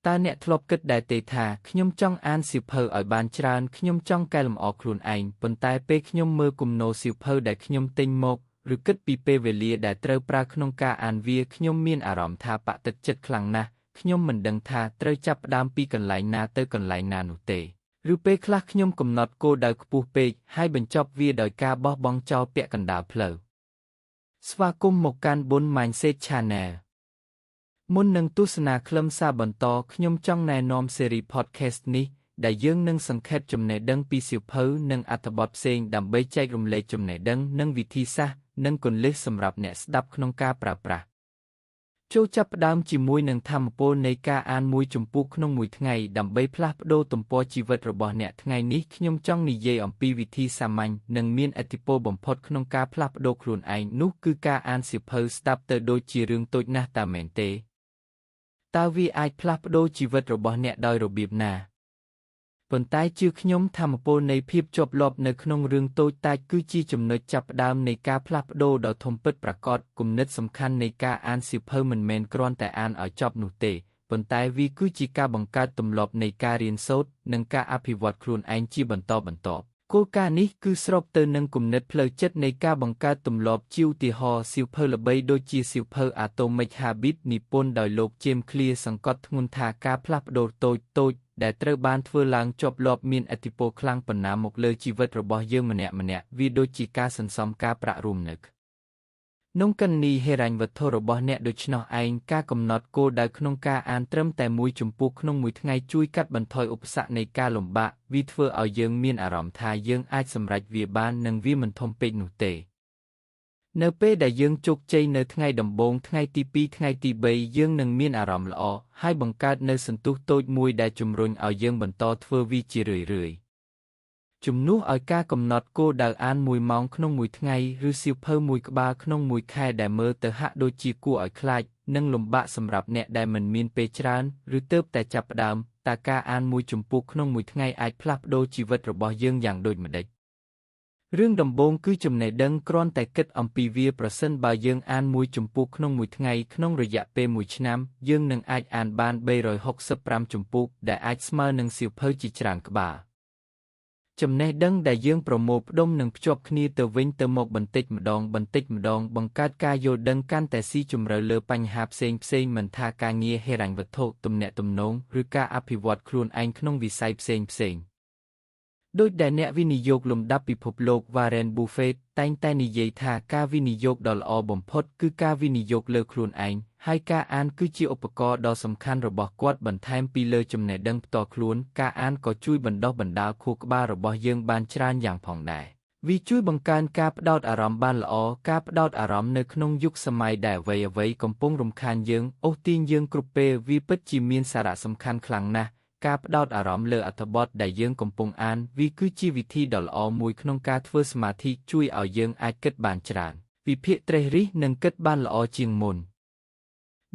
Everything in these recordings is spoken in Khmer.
តើអ្នកធ្លាប់គិតដែរទេថាខ្ញុំចង់អានសៀវភៅឲ្យបានច្រើនខ្ញុំចង់កែលម្អខ្លួនឯងប៉ុន្តែពេលខ្ញុំមើលគំនរសៀវភៅដែលខ្ញុំទិញមកឬគិតពីពេលវេលាដែលត្រូវប្រើក្នុងការអានវាខ្ញុំមានអារម្មណ៍ថាបាក់ទឹកចិត្តខ្លាំងណាស់ខ្ញុំមិនដឹងថាត្រូវចាប់ផ្ដើមពីកន្លែងណាទៅកន្លែងណានោះទេឬពេលខ្លះខ្ញុំកំណត់គោលដៅខ្ពស់ពេកហើយបញ្ចប់វាដោយការបោះបង់ចោលពាក់កណ្ដាលផ្លូវស្វាគមន៍មកកាន់ Bun Mindset Channel មុននឹងទស្សនាខ្លឹមសារបន្តខ្ញុំចង់ណែនាំស៊េរី podcast នេះដែលយើងនឹងសង្ខេបចំណេះដឹងពីសៀវភៅនិងអត្ថបទផ្សេងដើម្បីចែករំលែកចំណេះដឹងនិងវិធីសាស្ត្រនិងគន្លឹះសម្រាប់អ្នកស្ដាប់ក្នុងការប្រើប្រាស់ចូលចាប់ផ្ដើមជាមួយនឹងធម៌ពលនៃការអានមួយជំពូកក្នុងមួយថ្ងៃដើម្បីផ្លាស់ប្ដូរទំព័រជីវិតរបស់អ្នកថ្ងៃនេះខ្ញុំចង់និយាយអំពីវិធីសាមញ្ញនិងមានឥទ្ធិពលបំផុតក្នុងការផ្លាស់ប្ដូរខ្លួនឯងនោះគឺការអានសៀវភៅស្ដាប់ទៅដូចជារឿងតូចណាស់តើមែនទេតើវាអាចផ្លាស់ប្ដូរជីវិតរបស់អ្នកដោយរបៀបណាប៉ុន្តែជឿខ្ញុំធម៌ពលនៃភាពជាប់លាប់នៅក្នុងរឿងតូចតាចគឺជាចំណុចចាប់ផ្ដើមនៃការផ្លាស់ប្ដូរដ៏ធំពិតប្រាកដគំនិតសំខាន់នៃការអានសៀវភៅមិនមែនគ្រាន់តែអានឲ្យចប់នោះទេប៉ុន្តែវាគឺជាការបង្កើតទម្លាប់នៃការរៀនសូត្រនិងការអភិវឌ្ឍខ្លួនឯងជាបន្តបន្ទាប់គោលការណ៍នេះគឺស្របទៅនឹងគំនិតផ្លូវចិត្តនៃការបង្កើតទម្លាប់ជាឧទាហរណ៍សៀវភៅល្បីដូចជាសៀវភៅ Atomic Habits និពន្ធដោយលោក James Clear សង្កត់ធ្ងន់ថាការផ្លាស់ប្ដូរតូចៗដែលត្រូវបានធ្វើឡើងជាប់លាប់មានឥទ្ធិពលខ្លាំងប៉ុណ្ណាមកលើជីវិតរបស់យើងម្នាក់ៗវាដូចជាការសន្សំការប្រាក់រួមនៅក្នុងគណនីហិរញ្ញវត្ថុរបស់អ្នកដូច្នោះឯងការកំណត់គោលដៅក្នុងការអានត្រឹមតែមួយជំពូកក្នុងមួយថ្ងៃជួយកាត់បន្ថយឧបសគ្គនៃការលំបាកវាធ្វើឲ្យយើងមានអារម្មណ៍ថាយើងអាចសម្រេចវាបាននិងវាមិនធំពេកនោះទេនៅពេលដែលយើងជោគជ័យនៅថ្ងៃដំបូងថ្ងៃទី2ថ្ងៃទី3យើងនឹងមានអារម្មណ៍ល្អហើយបង្កើតនូវសន្ទុះតូចមួយដែលជំរុញឲ្យយើងបន្តធ្វើវាជារឿយៗជំនួសឲ្យការកំណត់គោលដៅអាន1ម៉ោងក្នុងមួយថ្ងៃឬសៀវភៅមួយក្បាលក្នុងមួយខែដែលមើលទៅហាក់ដូចជាគួរឲ្យខ្លាចនិងលំបាកសម្រាប់អ្នកដែលមិនមានពេលច្រើនឬទើបតែចាប់ផ្ដើមតើការអានមួយជំពូកក្នុងមួយថ្ងៃអាចផ្លាស់ប្ដូរជីវិតរបស់យើងយ៉ាងដូចម្តេចរឿងដំបូងគឺចំណេះដឹងគ្រាន់តែគិតអំពីវាប្រសិនបើយើងអានមួយជំពូកក្នុងមួយថ្ងៃក្នុងរយៈពេលមួយឆ្នាំយើងនឹងអាចអានបាន365ជំពូកដែលអាចស្មើនឹងសៀវភៅជាច្រើនក្បាលចំណេះដឹងដែលយើងប្រមូលផ្ដុំនិងភ្ជាប់គ្នាទៅវិញទៅមកបន្តិចម្ដងបន្តិចម្ដងបង្កើតការយល់ដឹងកាន់តែស៊ីជម្រៅលើបញ្ហាផ្សេងៗមិនថាការងារហិរញ្ញវត្ថុទំនាក់ទំនងឬការអភិវឌ្ឍខ្លួនឯងក្នុងវិស័យផ្សេងៗដូចដែលអ្នកវិនិយោគលំដាប់ពិភពលោក Warren Buffett តែងតែនិយាយថាការវិនិយោគដ៏ល្អបំផុតគឺការវិនិយោគលើខ្លួនឯងហើយការអានគឺជាឧបករណ៍ដ៏សំខាន់របស់គាត់បន្ថែមពីលើចំណេះដឹងផ្ទាល់ខ្លួនការអានក៏ជួយបណ្ដុះបណ្ដាលខួរក្បាលរបស់យើងបានច្រើនយ៉ាងផងដែរវាជួយបង្កើនការផ្ដោតអារម្មណ៍បានល្អការផ្ដោតអារម្មណ៍នៅក្នុងយុគសម័យដែលអ្វីៗកំពុងរំខានយើងអូសទាញយើងគ្រប់ពេលវាពិតជាមានសារៈសំខាន់ខ្លាំងណាស់ការផ្ដោតអារម្មណ៍លើអត្ថបទដែលយើងកំពុងអានវាគឺជាវិធីដ៏ល្អមួយក្នុងការធ្វើសមាធិជួយឲ្យយើងអាចគិតបានច្រើនវិភាគត្រេះរិះនិងគិតបានល្អជាងមុន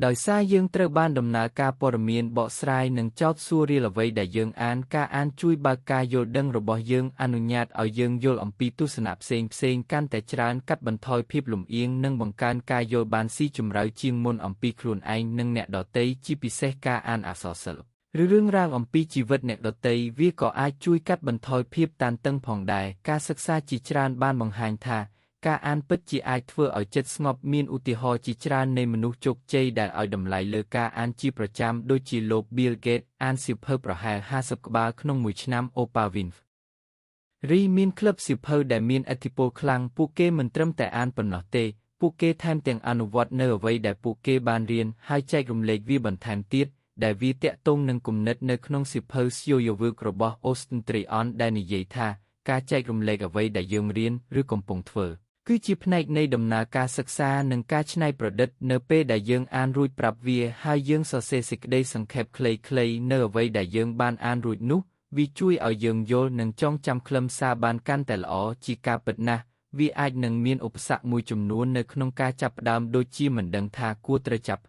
ដោយសារយើងត្រូវបានដំណើរការព័ត៌មានបកស្រាយនិងចោទសួររាល់អ្វីដែលយើងអានការអានជួយបើកការយល់ដឹងរបស់យើងអនុញ្ញាតឲ្យយើងយល់អំពីទស្សនៈផ្សេងៗកាន់តែច្រើនកាត់បន្ថយភាពលំអៀងនិងបង្កើនការយល់បានស៊ីជម្រៅជាងមុនអំពីខ្លួនឯងនិងអ្នកដទៃជាពិសេសការអានអក្សរសិល្ប៍ឬរឿងរ៉ាវអំពីជីវិតអ្នកដទៃវាក៏អាចជួយកាត់បន្ថយភាពតានតឹងផងដែរការសិក្សាជាច្រើនបានបង្ហាញថាការអានពិតជាអាចធ្វើឲ្យចិត្តស្ងប់មានឧទាហរណ៍ជាច្រើននៃមនុស្សជោគជ័យដែលឲ្យតម្លៃលើការអានជាប្រចាំដូចជាលោក Bill Gates អានសៀវភៅប្រហែល50ក្បាលក្នុងមួយឆ្នាំ Oprah Winfrey មានក្លឹបសៀវភៅដែលមានឥទ្ធិពលខ្លាំងពួកគេមិនត្រឹមតែអានប៉ុណ្ណោះទេពួកគេថែមទាំងអនុវត្តនៅអ្វីដែលពួកគេបានរៀនហើយចែករំលែកវាបន្ថែមទៀតដែលវាទាក់ទងនឹងគំនិតនៅក្នុងសៀវភៅ Sio Work របស់ Austin Kleon ដែលនិយាយថាការចែករំលែកអ្វីដែលយើងរៀនឬកំពុងធ្វើគឺជាផ្នែកនៃដំណើរការសិក្សានិងការច្នៃប្រឌិតនៅពេលដែលយើងអានរួចប្រាប់វាហើយយើងសរសេរសេចក្តីសង្ខេបខ្លីៗនៅអ្វីដែលយើងបានអានរួចនោះវាជួយឲ្យយើងយល់និងចងចាំខ្លឹមសារបានកាន់តែល្អជាការពិតណាស់វាអាចនឹងមានឧបសគ្គមួយចំនួននៅក្នុងការចាប់ផ្ដើមដូចជាមិនដឹងថាគួរត្រូវចាប់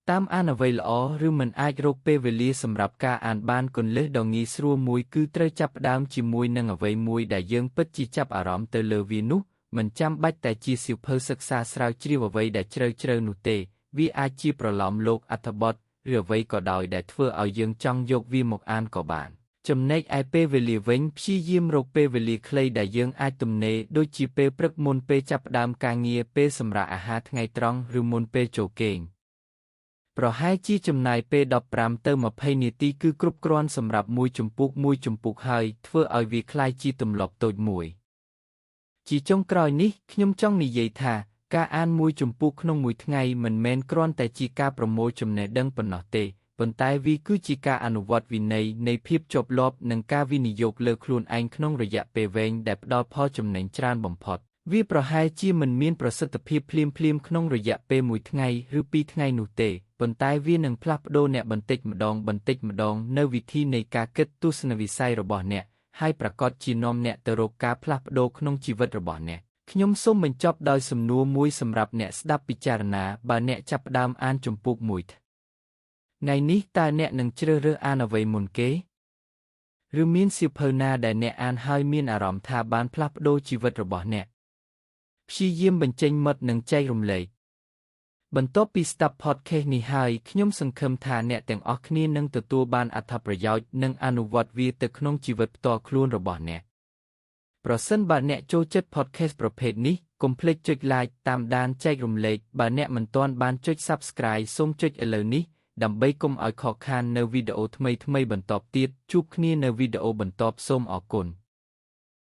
តាមអានអ្វីល្អឬមិនអាចរកពេលវេលាសម្រាប់ការអានបានគន្លឹះដ៏ងាយស្រួលមួយគឺត្រូវចាប់ផ្ដើមជាមួយនឹងអ្វីមួយដែលយើងពិតជាចាប់អារម្មណ៍ទៅលើវានោះមិនចាំបាច់តែជាសៀវភៅសិក្សាស្រាវជ្រាវអ្វីដែលជ្រៅៗនោះទេវាអាចជាប្រលោមលោកអត្ថបទ ឬអ្វីក៏ដោយដែលធ្វើឲ្យយើងចង់យកវាមកអានក៏បាន ចំណែកឯពេលវេលាវិញព្យាយាមរកពេលវេលាខ្លីដែលយើងអាចទំនេរដូចជាពេលព្រឹកមុនពេលចាប់ផ្ដើមការងារពេលសម្រាកអាហារថ្ងៃត្រង់ឬមុនពេលចូលគេងប្រហែលជាចំណាយពេល15ទៅ20នាទីគឺគ្រប់គ្រាន់សម្រាប់មួយជំពូកមួយជំពូកហើយធ្វើឲ្យវាក្លាយជាទម្លាប់តូចមួយជាចុងក្រោយនេះខ្ញុំចង់និយាយថាការអានមួយជំពូកក្នុងមួយថ្ងៃមិនមែនគ្រាន់តែជាការប្រមូលចំណេះដឹងប៉ុណ្ណោះទេប៉ុន្តែវាគឺជាការអនុវត្តវិន័យនៃភាពជាប់លាប់និងការវិនិយោគលើខ្លួនឯងក្នុងរយៈពេលវែងដែលផ្ដល់ផលចំណេញច្រើនបំផុតវាប្រហែលជាមិនមានប្រសិទ្ធភាពភ្លាមៗក្នុងរយៈពេលមួយថ្ងៃឬពីរថ្ងៃនោះទេប៉ុន្តែវានឹងផ្លាស់ប្ដូរអ្នកបន្តិចម្ដងបន្តិចម្ដងនៅវិធីនៃការគិតទស្សនវិស័យរបស់អ្នកហើយប្រាកដជានាំអ្នកទៅរកការផ្លាស់ប្ដូរក្នុងជីវិតរបស់អ្នកខ្ញុំសូមបញ្ចប់ដោយសំណួរមួយសម្រាប់អ្នកស្ដាប់ពិចារណាបើអ្នកចាប់ផ្ដើមអានជំពូកមួយថ្ងៃនេះតើអ្នកនឹងជ្រើសរើសអានអ្វីមុនគេឬមានសៀវភៅណាដែលអ្នកអានហើយមានអារម្មណ៍ថាបានផ្លាស់ប្ដូរជីវិតរបស់អ្នកព្យាយាមបញ្ចេញមតិនិងចែករំលែកបន្ទាប់ពីស្ដាប់ podcast នេះហើយខ្ញុំសង្ឃឹមថាអ្នកទាំងអស់គ្នានឹងទទួលបានអត្ថប្រយោជន៍និងអនុវត្តវាទៅក្នុងជីវិតផ្ទាល់ខ្លួនរបស់អ្នកប្រសិនបើអ្នកចូលចិត្ត podcast ប្រភេទនេះកុំភ្លេចចុច like តាមដានចែករំលែកបើអ្នកមិនទាន់បានចុច Subscribe សូមចុចឥឡូវនេះដើម្បីកុំឲ្យខកខាននៅវីដេអូថ្មីៗបន្តទៀតជួបគ្នានៅវីដេអូបន្ទាប់សូមអរគុណ។